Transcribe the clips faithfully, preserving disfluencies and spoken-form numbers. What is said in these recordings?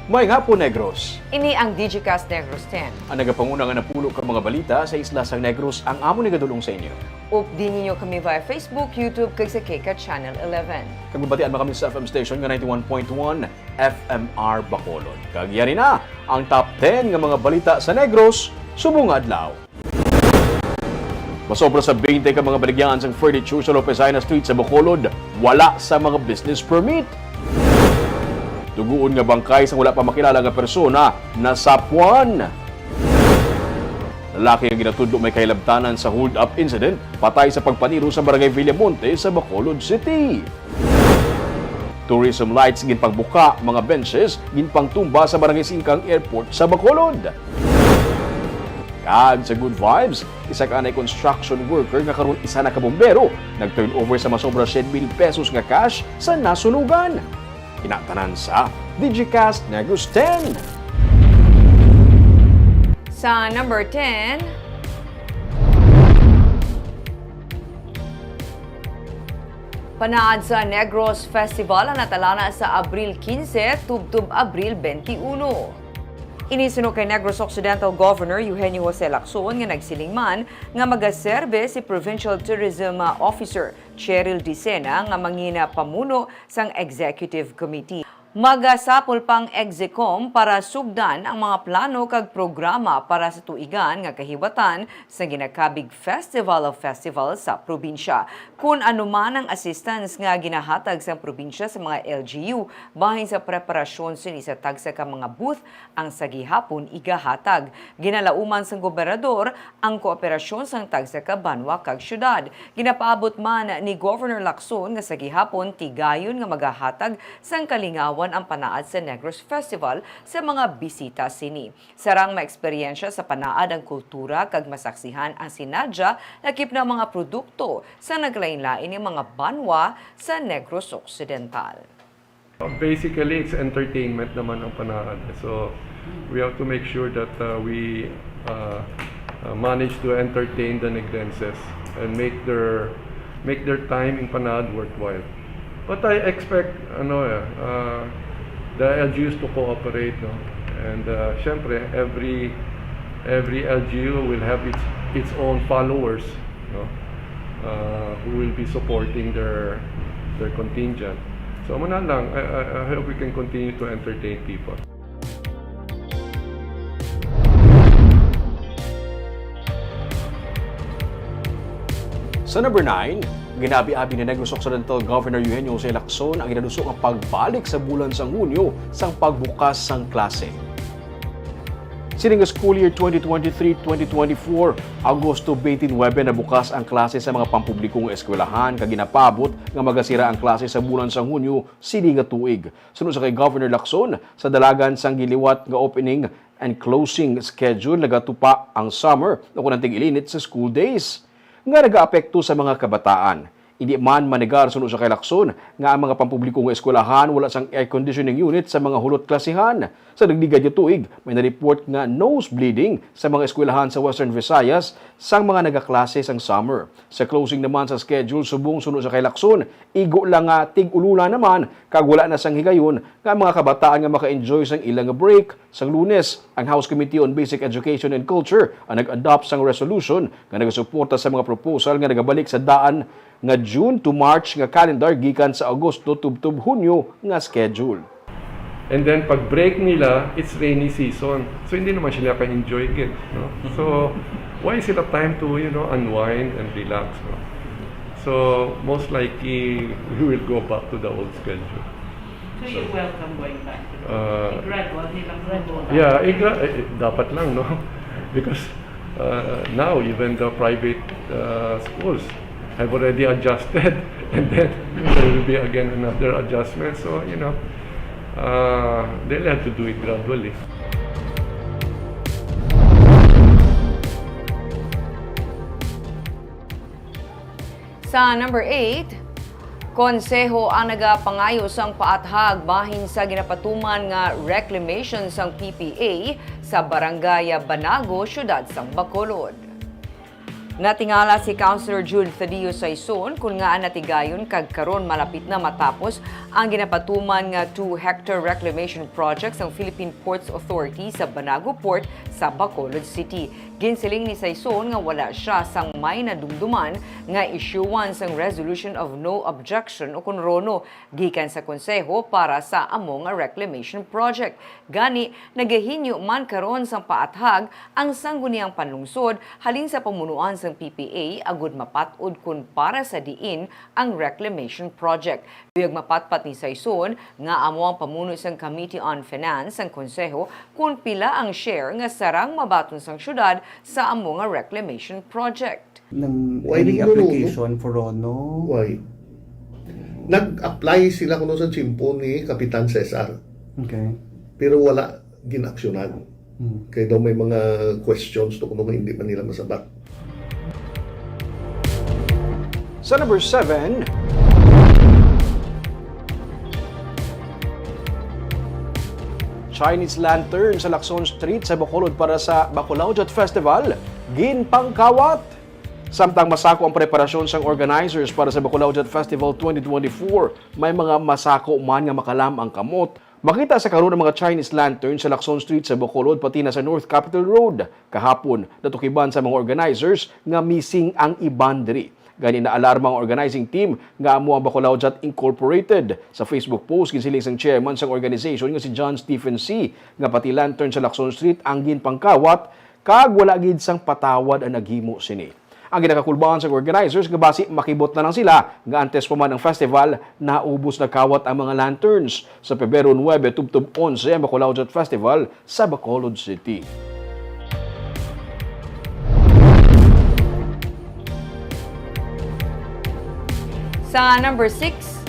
Maayong hapon, Negros. Ini ang Digicast Negros ten. Ang nagapanguna nga napulo ka mga balita sa isla sang Negros ang amon igadul-ong sa inyo. Updi ninyo kami via Facebook, YouTube, kag sa K CAT Channel eleven. Kag mabatian man kami sa F M station nga ninety-one point one F M R Bacolod. Kag yari na ang top ten nga mga balita sa Negros subong nga adlaw. Masobra sa twenty ka mga baligyahan sang furniture sa Lopez Jaena Street sa Bacolod, wala sa mga business permit. Duguon nga bangkay sang wala pa makilala nga persona nasapwan. Lalaki nga ginatudlo may kahilabtanan sa hold-up incident patay sa pagpaniro sa Barangay Villamonte sa Bacolod City. Tourism lights ginpangbuka, mga benches ginpangtumba sa Barangay Singkang Airport sa Bacolod. Kag sa Good Vibes, isa ka anay construction worker nga karon isa na ka bumbero nag-turnover sa masobra siyete mil pesos nga cash sa nasunugan. Kinatanan sa Digicast Negros ten. Sa number ten, Panaad sa Negros Festival ang natalana sa Abril quince tubtob Abril twenty-one. Ini suno kay Negros Occidental Governor Eugenio Jose Lacson nga nagsiling man nga magaserbe si Provincial Tourism Officer Cheryl Dicena nga mangina pamuno sang Executive Committee. Magasapol pang Execom para sugdan ang mga plano kag programa para sa tuigan nga kahiwatan sa ginakabig Festival of Festivals sa probinsya. Kon ano man ang assistance nga ginahatag sang probinsya sa mga L G U bahin sa preparasyon sini sa tagsa ka mga booth ang sa gihapon igahatag. Ginalauman sang gobernador ang kooperasyon sang tagsa ka banwa kag syudad. Ginapaabot man ni Governor Lacson nga sa gihapon tigayon nga magahatag sang kalingawan ang panaad sa Negros Festival sa mga bisita sini. Sarang maeksperyensya sa panaad ang kultura kag masaksihan ang sinadya lakip na mga produkto sa naglain-lain nga mga banwa sa Negros Occidental. Basically, it's entertainment naman ang panaad. So, we have to make sure that uh, we uh, uh, manage to entertain the Negrenses and make their make their time in panaad worthwhile. But I expect ano eh, uh, the L G Us to cooperate, no? And uh, syempre, every every L G U will have its its own followers, no? Uh, who will be supporting their their contingent. So, muna lang, I, I, I hope we can continue to entertain people. Sa number nine, ginabi-abi ni Negros Occidental Governor Eugenio Jose Lacson ang ginaduso nga pagbalik sa bulan sang Hunyo sang pagbukas sang klase. Sini nga school year twenty twenty-three, twenty twenty-four, Agosto twenty-nine nabukas ang klase sa mga pampubliko nga eskwelahan kag ginapaabot nga magasira ang klase sa bulan sang Hunyo sini nga tuig. Suno sa kay Governor Lacson, sa dalagan sang giliwat nga opening and closing schedule nagatupa ang summer, ukon ang tig-ilinit sa school days nga nagaapekto sa mga kabataan. Indi man manegar, suno sa kay Lacson, nga ang mga pampubliko nga eskwelahan wala sang air conditioning unit sa mga hulot klasihan. Sa nagligad nga tuig, may na-report nga nose bleeding sa mga eskwelahan sa Western Visayas sang mga nagaklase sang summer. Sa closing naman sa schedule, subong suno sa kay Lacson, igo lang nga tig-ulunan naman kag wala na sang higayon nga ang mga kabataan nga maka-enjoy sang ila nga break. Sang Lunes, ang House Committee on Basic Education and Culture ang nag-adopt sang resolution nga nagasuporta sa mga proposal nga nagabalik sa daan nga June to March nga calendar gikan sa Agosto tubtob Hunyo nga schedule. And then pag break nila, it's rainy season. So hindi naman sila ka-enjoy gid, no? So why is it a time to, you know, unwind and relax, no? So most likely we will go back to the old schedule. So you welcome going back to uh, gradual nilang Yeah, eh, gra- eh, dapat lang, no? Because uh, now even the private uh, schools have already adjusted and then there will be again another adjustment. So, you know, uh, they'll have to do it gradually. Sa number eight, Konseho ang nagapangayo sang paathag bahin sa ginapatuman nga reclamation sang P P A sa Barangay Banago, Siyudad sang Bacolod. Natingala si Councilor Jude Thaddeus Saison kon ngaa natigayon kag karon malapit na matapos ang ginapatuman nga two-hectare reclamation project sang Philippine Ports Authority sa Banago Port sa Bacolod City. Ginsiling ni Saison nga wala sia sang may nadumduman nga isyuwan sang Resolution of No Objection o kon RONO gikan sa Konseho para sa amo nga reclamation project. Gani, nagahinyo man karon sang paathag ang Sangguniang Panlungsod halin sa pamunuan sang P P A agud mapat-od kon para sa diin ang reclamation project. Luyag mapatpat ni Saison nga amo ang pamuno sang Committee on Finance sang Konseho kon pila ang share nga sarang mabaton sang syudad sa amo nga reclamation project. Nang Why any did you know, no? application for RONO? Why? Nag-apply sila kuno sa tiyempo ni Kapitan Cesar. Okay. Pero wala ginaksyonan. Hmm. Kay daw may mga questions to kuno nga hindi man nila masabat. Sa number seven, Chinese lantern sa Lacson Street sa Bacolod para sa Bacolaojat Festival, ginpangkawat. Samtang masako ang preparasyon sang organizers para sa Bacolaojat Festival twenty twenty-four, may mga masako man nga makalam ang kamot. Makita sa karon ang mga Chinese lantern sa Lacson Street sa Bacolod, pati na sa North Capitol Road. Kahapon, natukiban sa mga organizers nga missing ang iban diri. Gani, naalarma ang organizing team nga amo ang Bacolaojat Incorporated. Sa Facebook post, ginsiling sang chairman sang organization nga si John Stephen C. nga pati lantern sa Lacson Street ang ginpangkawat, kag wala gid sang patawad ang naghimo sini. Ang ginakakulbaan sang organizers nga basi makibot na lang sila nga antes pa man ang festival, naubos na kawat ang mga lanterns. Sa Pebrero nuebe tubtob onse ang Bacolaojat Festival sa Bacolod City. Sa number six,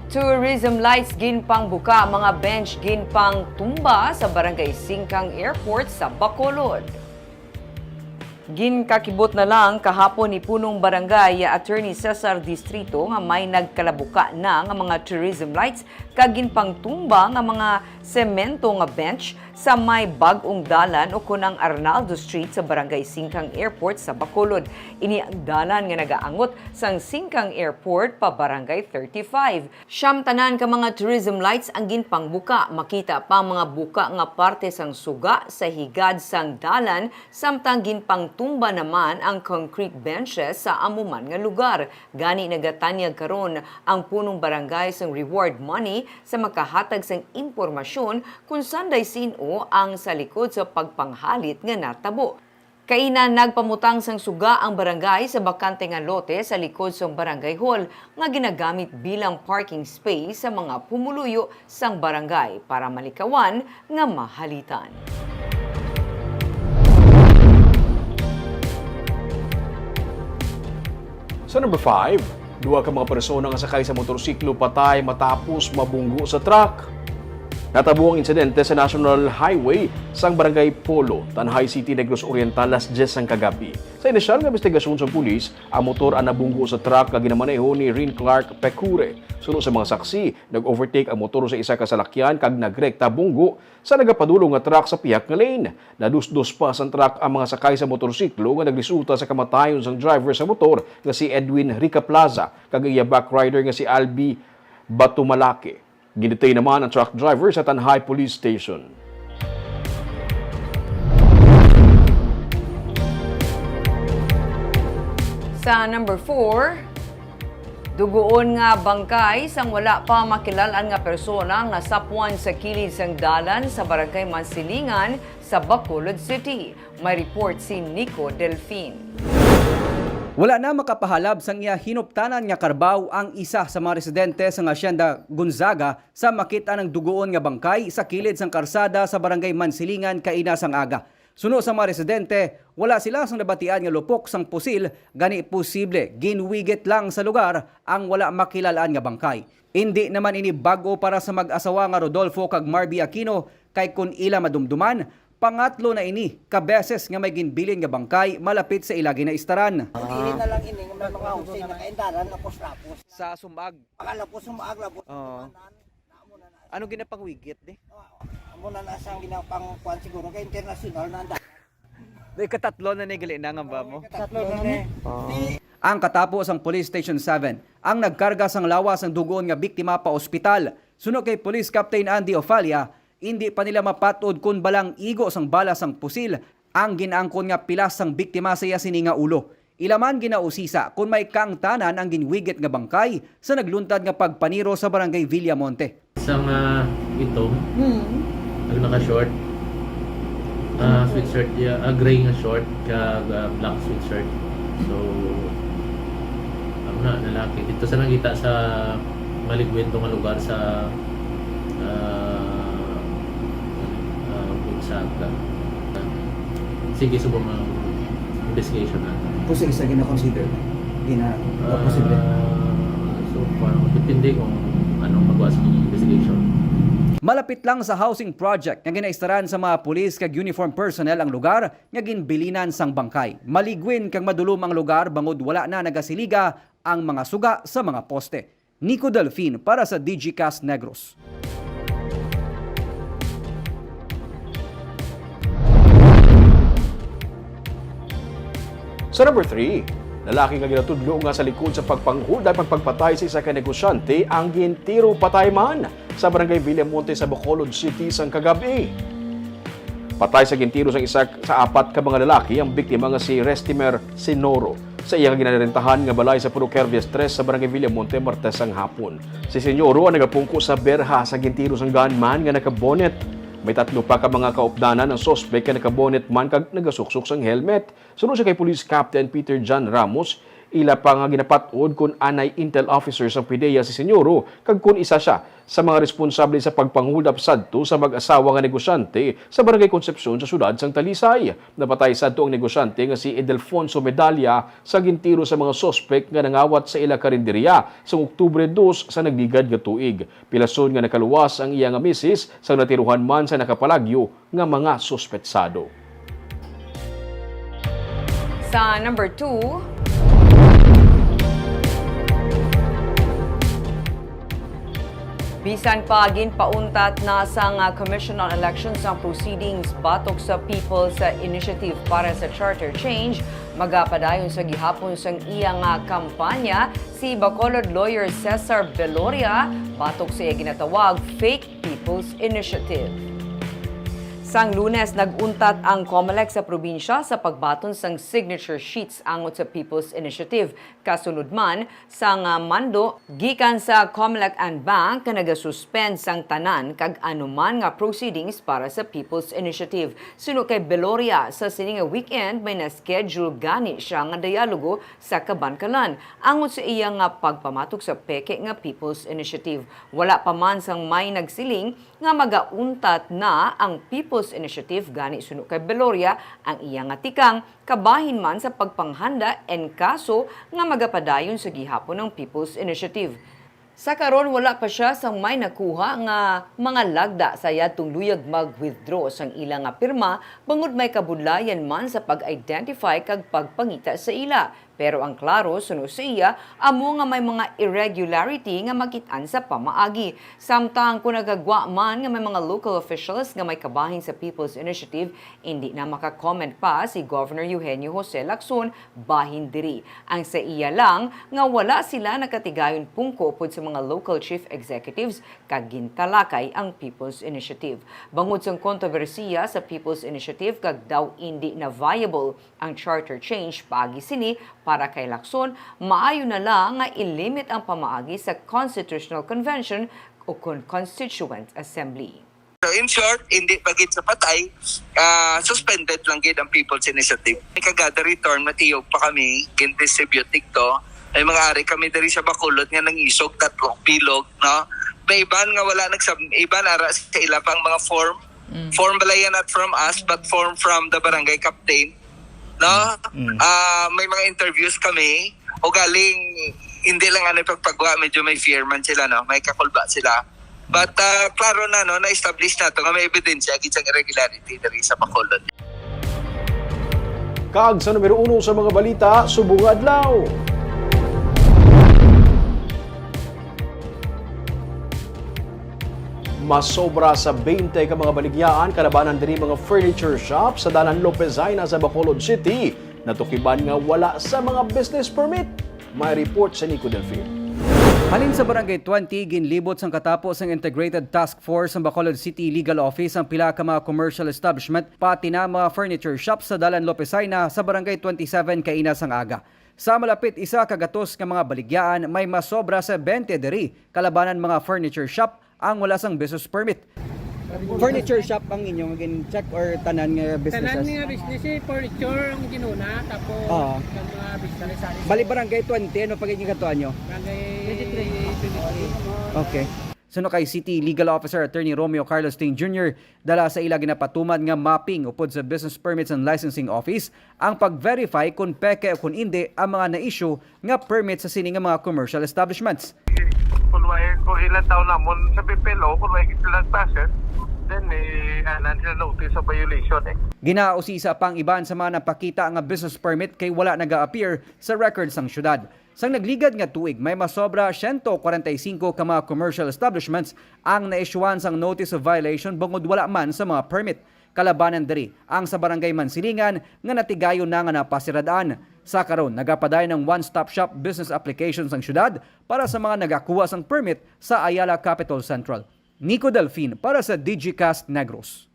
tourism lights ginpangbuka, mga bench ginpangtumba sa Barangay Singkang Airport sa Bacolod. Ginkakibot na lang kahapon ni Punong Barangay Attorney Cesar Distrito nga may nagkalabuka na nga mga tourism lights kag ginpangtumba nga mga semento nga bench sa may bag-ong dalan ukon ang Arnaldo Street sa Barangay Singkang Airport sa Bacolod. Ini ang dalan nga nagaangot sang Singkang Airport pa Barangay thirty-five. Siyam tanan ka mga tourism lights ang ginpangbuka. Makita pa ang mga buka nga parte sang suga sa higad sang dalan, samtang ginpangtumba naman ang concrete benches sa amo man nga lugar. Gani, nagatanyag karon ang punong barangay sang reward money sa makahatag sang impormasyon kon sanday sin-o ang sa likod sa pagpanghalit nga natabo. Kaina nagpamutang sang suga ang barangay sa bakante nga lote sa likod sang barangay hall nga ginagamit bilang parking space sa mga pumuluyo sang barangay para malikawan nga mahalitan. Sa number five, duha ka mga persona nga sakay sa motorsiklo patay matapos mabunggo sa truck. Natabo ang insidente sa National Highway sang Barangay Polo, Tanjay City, Negros Oriental, alas diyes sang kagabi. Sa inisyal nga investigasyon sang pulis, ang motor ang nabunggo sa truck nga ginamaneho ni Rin Clark Pecure. Suno sa mga saksi, nag-overtake ang motor sa isa ka salakyan kag nagrekta bunggo sa nagapadulong nga truck sa pihak nga lane. Nadusdos pa sang truck ang mga sakay sa motorsiklo nga nagresulta sa kamatayon sang driver sa motor nga si Edwin Rica Plaza kag ang iya backrider nga si Albi Batumalake. Gidetain naman ang truck driver sa Tanjay Police Station. Sa number four, dugoon nga bangkay sang wala pa makilal-an nga persona nga sapwan sa kilid sang dalan sa Barangay Mansilingan sa Bacolod City. May report si Nico Delfin. Wala na makapahalab sang iya hinuptanan nga karbaw ang isa sa mga residente sang Hacienda Gonzaga sa makit-an ang dugoon nga bangkay sa kilid sang karsada sa Barangay Mansilingan kaina sang aga. Suno sa mga residente, wala sila sang nabatian nga lupok sang pusil, gani posible ginwigit lang sa lugar ang wala makilal-an nga bangkay. Indi naman ini bag-o para sa mag-asawa nga Rodolfo kag Marby Aquino, kay kon ila madumduman, pangatlo na ini ka beses nga may ginbilin nga bangkay malapit sa ila ginaistaran. Dili na lang ini nga may mga housing nga kaindalan lapos-lapos. Sa Sumag. Mga lapos, Sumag, lapos. Oo. Ano ginapangwigit, di? Amo na na sang ginapangkuan siguro kay international na ang dalan. Ikatatlo na ni gali na nga ba mo? Tatlo na ni. Ang katapo sang Police Station seven ang nagkarga sang lawas sang dugon nga biktima pa ospital. Suno kay Police Captain Andy Ofalia, indi pa nila mapat-od kon balang igo sang bala sang pusil ang gin-angkon nga pilas sang biktima sa iya sini nga ulo. Ila man ginausisa kon may kaangtanan ang ginwigit nga bangkay sa nagluntad nga pagpaniro sa Barangay Villamonte. Isang, ah, itom. Hmm. Ang naka-short. Ah, sweatshirt, yeah, ah, gray nga short, kag, ah, black sweatshirt. So, ang na, lalaki. Dito sa nakita sa Maligwento nga lugar sa, ah, ah, Gonzaga. Sige, subong ang investigation natin. Kung sa isa gina-consider, gina-, Ah, posible. So far, depende kung anong magawa sa investigation. Malapit lang sa housing project nga ginaistaran sa mga pulis kag uniform personnel ang lugar nga ginbilinan sang bangkay. Maligwin kag madulom ang lugar bangod wala na nagasiliga ang mga suga sa mga poste. Nico Delfin para sa Digicast Negros. Sa number three, lalaki nga ginatudlo nga sa likod sa pagpanghulda pag pagpatay sa isa ka negosyante ang gintiro patay man sa Barangay Villamonte sa Bacolod City sang kagab-i. Patay sa gintiro sang isa sa apat ka mga lalaki ang biktima nga si Restimer Sinoro sa iya nga ginarentahan nga balay sa Purok Hervias tres sa Barangay Villamonte, Martes sang hapon. Si Sinoro ang nagapungko sa berha sa gintiro sang gunman nga naka-bonnet. May tatlo pa ka mga kaupdanan ang suspek nga naka-bonnet man kag nagasuksok sang helmet. Suno siya kay Police Captain Peter John Ramos, ila pa nga ginapat-od kon anay intel officer sang PDEA si Sinoro kag kon isa sia sa mga responsable sa pagpanghulda sadto sa mag-asawa nga negosyante sa Barangay Concepcion sa siyudad sang Talisay. Napatay sadto ang negosyante nga si Edelfonso Medalla sa gintiro sa mga suspek nga nangawat sa ila karinderya sang Oktubre dos sa nagligad nga tuig. Pilason nga nakaluwas ang iya nga misis sang natiruhan man sa nakapalagyo nga mga suspetsado. Sa number two, bisan pa ginpauntat na sang, ah, Commission on Elections ang proceedings batok sa People's, ah, Initiative para sa Charter Change, magapadayon sa gihapon sang iya nga kampanya si Bacolod lawyer Cesar Beloria batok sa iya ginatawag fake People's Initiative. Sang Lunes, nag-untat ang Comelec sa probinsya sa pagbaton sang signature sheets angot sa People's Initiative. Kasunod man sang, ah, mando gikan sa Comelec and Bank nga nagasuspend sang tanan kag anuman nga proceedings para sa People's Initiative. Suno kay Beloria, sa sini nga weekend may na-schedule gani sia nga dialogo sa kabankalan angot sa iya nga pagpamatok sa peke nga People's Initiative. Wala pa man sang may nagsiling nga magauntat na ang People's Initiative gani suno kay Beloria ang iya nga tikang kabahin man sa pagpanghanda en kaso nga magapadayon sa gihapon ang People's Initiative. Sa karon, wala pa sia sang may nakuha nga mga lagda sa yadtong luyag mag-withdraw sang ila nga pirma bangod may kabudlayan man sa pag-identify kag pagpangita sa ila. Pero ang klaro, suno sa iya, amo nga may mga irregularity nga makit-an sa pamaagi. Samtang kon nagagwa man nga may mga local officials nga may kabahin sa People's Initiative, indi na maka-comment pa si Governor Eugenio Jose Lacson bahin diri. Ang sa iya lang nga wala sila nakatigayon pungko upod sa mga local chief executives kag gintalakay ang People's Initiative. Bangod sang kontrobersiya sa People's Initiative kag daw indi na viable ang charter change paagi sini, para kay Lacson, maayo na lang nga ilimit ang pamaagi sa Constitutional Convention o kon Constituent Assembly. So, in short, hindi pa gid sa patay, ah, suspended lang gid ang People's Initiative. May kagada return, matiyog pa kami, gin-distribute dito. May mga ari kami diri sa Bacolod nga nangisog, tatlo bilog, no? May iban nga wala nagsab-, iban ara sa ila pang mga form. Mm. Form bala yan, not from us, but form from the barangay captain. No? Mm. Ah, may mga interviews kami. O galing, hindi lang ano pagpagwa, medyo may fear man sila, no? May kakulba sila. But, ah, klaro na, no, na-establish na to nga may ebidensya gid sang irregularity diri sa Bacolod. Kag sa numero uno sa mga balita subong nga adlaw, Masobra sa twenty ka mga baligyaan kalabanan diri mga furniture shop sa Dalan Lopez Jaena sa Bacolod City natukiban nga wala sa mga business permit. May report sa Nico Delfin. Halin sa Barangay twenty, ginlibot sang katapo sang Integrated Task Force sang Bacolod City Legal Office ang pila ka mga commercial establishment, pati na mga furniture shop sa Dalan Lopez Jaena sa Barangay twenty-seven kaina sang aga. Sa malapit isa ka gatos nga mga baligyaan, may masobra sa twenty diri, kalabanan mga furniture shop ang wala sang business permit. Furniture shop ang inyo nga gin-check or tanan nga businesses? Tanan nga business, eh, furniture ang ginuna, tapos Oo. ang mga business. Bali, barangay twenty, ano pa gid yung katuan nyo? Barangay twenty-three. Okay. Suno kay City Legal Officer Attorney Romeo Carlos Ting Junior, dala sa ila ginapatuman nga mapping upod sa business permits and licensing office ang pag-verify kung peke o kung indi ang mga na-issue nga permit sa sini nga mga commercial establishments. Kung way, kung ilan daw namon sa P P L O, kung way sila nag-process, then, eh, anan sila notice of violation, eh. Ginausisa pa ang iban sa mga napakita nga business permit kay wala naga-appear sa record sang syudad. Sang nagligad nga tuig, may masobra siyento kwarenta y singko ka mga commercial establishments ang na-issuean sang notice of violation bangod wala man sa mga permit. Kalabanan diri ang sa Barangay Mansilingan nga natigayon na nga napasirad-an. Sa karon, nagapadayon ang one-stop shop business application sang syudad para sa mga nagakuha sang permit sa Ayala Capital Central. Nico Delfin para sa Digicast Negros.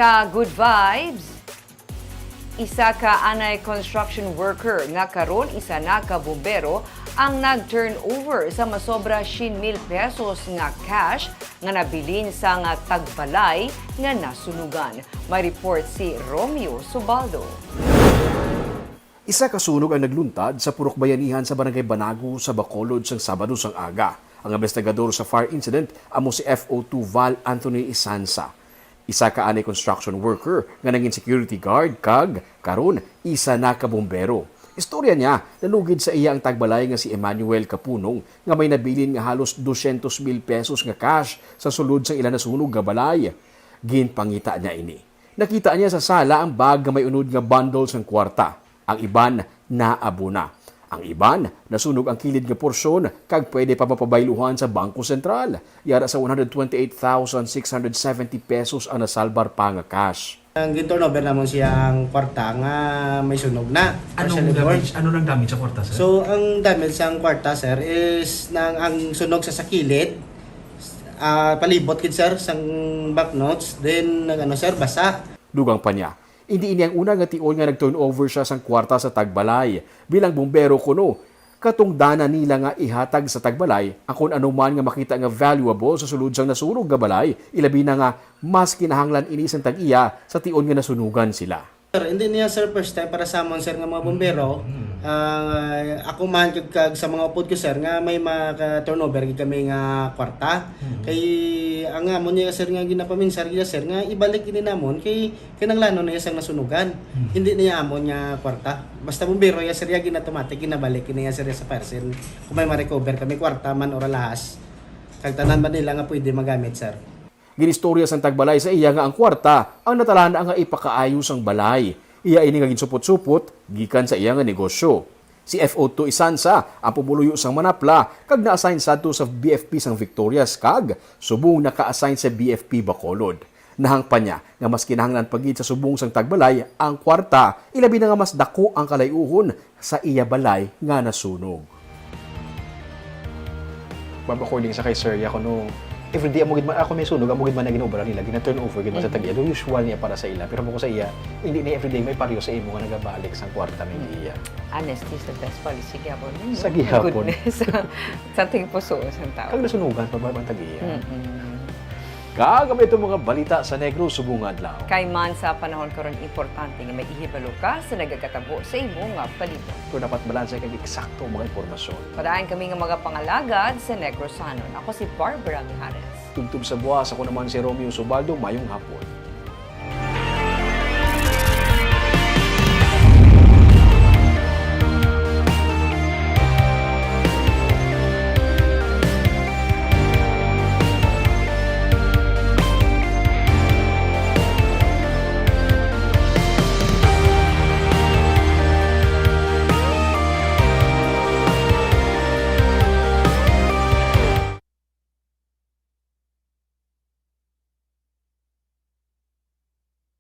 Sa Good Vibes, isa ka anay construction worker nga karon isa na ka bumbero ang nag-turnover sa masobra siyam mil pesos nga cash nga nabilin sang tagbalay nga nasunugan. May report si Romeo Subaldo. Isa ka sunog ang nagluntad sa Purok Bayanihan sa Barangay Banago sa Bacolod sang Sabado sang aga. Ang investigador sa fire incident amo si F O two Val Anthony Isansa. Isa ka anay construction worker nga nangin security guard kag karon isa na ka bumbero. Istorya niya, nalugid sa iya ang tagbalay nga si Emmanuel Kapunong nga may nabilin nga halos dosyentos mil pesos nga cash sa sulod sang ila nasunog nga balay. Ginpangita niya ini. Nakita niya sa sala ang bag nga may unod nga bundle sang kwarta. Ang iban naabo na. Ang iban, nasunog ang kilid nga porsyon kag pwede pa mapabayluhan sa Bangko Sentral. Yara sa one hundred twenty-eight thousand six hundred seventy pesos ang nasalbar pa nga cash. Ang gin-turnover namon siya ang kwarta nga may sunog na. Anong Partially damage, burned. Ano nang damage sa kwarta, sir? So, ang damage sa kwarta, sir, is nang ang sunog sa, sa kilid, ah, palibot gid, sir, sang banknotes, then nag-ano, sir, basa. Dugang pa niya, hindi ini ang una nga tion nga nag-turnover siya sang kwarta sa tagbalay. Bilang bumbero kuno, katungdanan nila nga ihatag sa tagbalay ang kon ano man nga makita nga valuable sa sulod sang nasunog nga balay, ilabi na nga mas kinahanglan ini sang tag-iya sa tion nga nasunugan sila. Sir, hindi niya, sir, first time para sa amon, sir, nga mga bumbero. Mm. Ah, ako man kag, kag sa mga upod ko, sir, nga may maka-turnover gid kami nga kwarta. Mm. Kay ang amon niya, sir, nga ginapaminsar gid, sir, nga ibalik ini namon kay kinahanglanon na iya sang nasunugan. Hmm. Hindi niya amon nga kwarta. Basta bumbero ya, sir, ya gin-automatic, ginabalik niya, sir, ya sa person. Kung may ma-recover kami, kwarta man or alahas, kag tanan man nila nga pwede magamit, sir. Ginistorya sang tagbalay sa iya nga ang kwarta ang natalana nga ipakaayo sang balay. Iya ini nga ginsupot-supot gikan sa iya nga negosyo. Si F O two Isansa ang pumuluyo sang Manapla kag na-assign sadto sa B F P sang Victorias kag subong naka-assign sa B F P Bacolod. Nahangpan niya nga mas kinahanglan pa gid sa subong sang tagbalay ang kwarta, ilabi na nga mas dako ang kalay-uhon sa iya balay nga nasunog. Ma'am, according sa kay Sir, ya kuno, everyday amo gid man, ako may sunog, amo gid man na gin-obra nila, gina-turn over gid man sa Mm. tag-iya. Do usual niya para sa ila. Pero mo ko sa iya, hindi na everyday may paryo sa imo nga nagabalik sang kwarta na Mm. iya. Honesty is the best policy gihapon. Sa gihapon. Goodness. Sa ting puso sa tao. Kag nasunugan pa ba ang tag-iya? Mm-mm. Kag ang itong mga balita sa Negros subong nga adlaw. Kay man sa panahon karon importante nga may ihibalo ka sa nagagatabo sa imo nga palibot. Pero dapat balanse kag eksakto ang mga impormasyon. Padayon kami nga mga pangalagad sa Negrosanon. Ako si Barbara Mijares. Tubtob sa buwas, ako naman si Romeo Subaldo. Mayong hapon.